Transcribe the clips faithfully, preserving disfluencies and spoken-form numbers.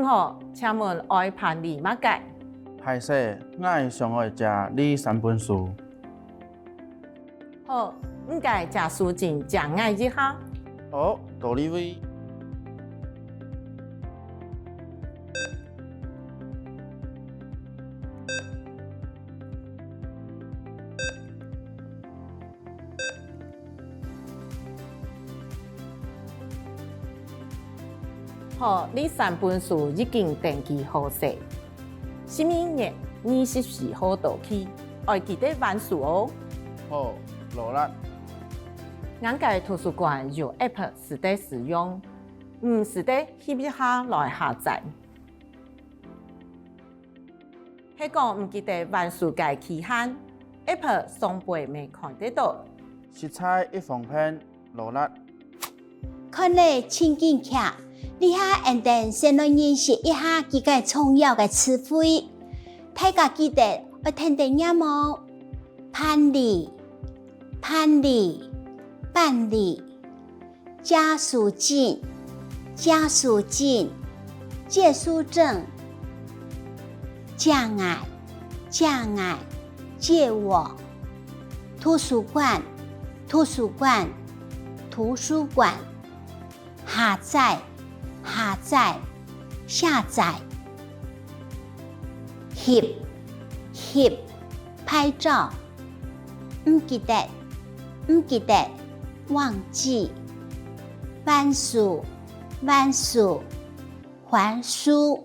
好，請問愛辦理麼个？歹勢，𠊎想愛借這三本書。好，你个借書證借𠊎一下。好，到這位。 好，這三本書已經登記好勢。十二月二十四號到期，愛記得還書哦。好，勞力。𠊎个圖書館有app使得使用，毋使得翕一下來下載。 係講毋記得還書个期限，app上背乜看得到。實在一方便，勞力。看了情景劇，這下𠊎等先來認識一下幾个重要个詞彙。大家記得愛跈等唸哦。辦理，辦理，辦理。 借書證，借書證，借書證。借𠊎，借𠊎，借我。圖書館，圖書館，圖書館。下載，下載，下載。翕，翕，拍照。 毋記得，毋記得，忘記。還書，還書，還書。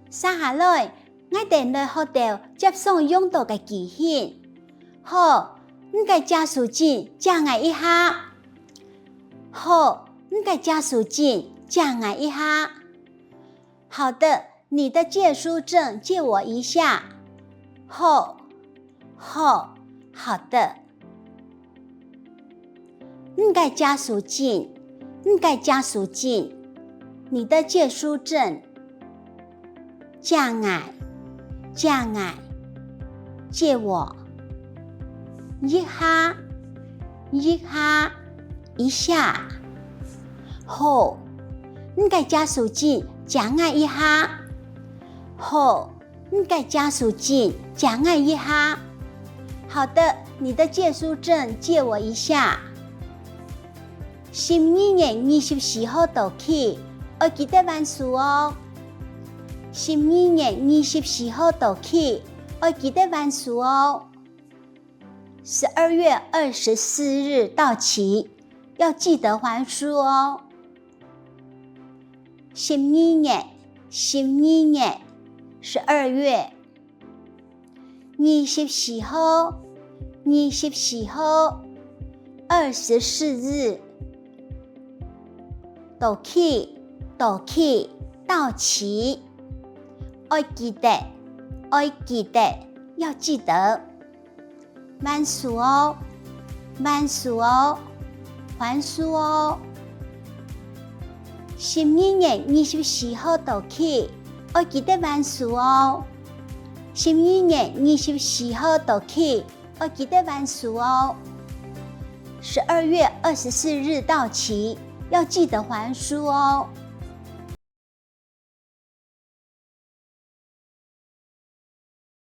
接下來，𠊎等來學到輒常用到个句型。好，你个借書證借𠊎一下。好，你个借書證借𠊎一下。 好的，你的借書證借我一下。好，好，好的。你个借書證，你个借書證，你的借書證。借𠊎，借𠊎，借我。一下，一下，一下。 好，你个借書證借𠊎一下。好，你个借書證借𠊎一下。好的，你的借書證借我一下。十二月二十四號到期，愛記得還書哦。十二月二十四號到期，愛記得還書哦。 十二月二十四日到期，要記得還書哦。十二月，十二月，十二月。二十四號，二十四號，二十四日。到期，到期，到期。愛記得，愛記得，要記得。 還書哦，還書哦，還書哦。十二月二十四號到期，愛記得還書哦。十二月二十四號到期，愛記得還書哦。十二月二十四日到期，要記得還書哦。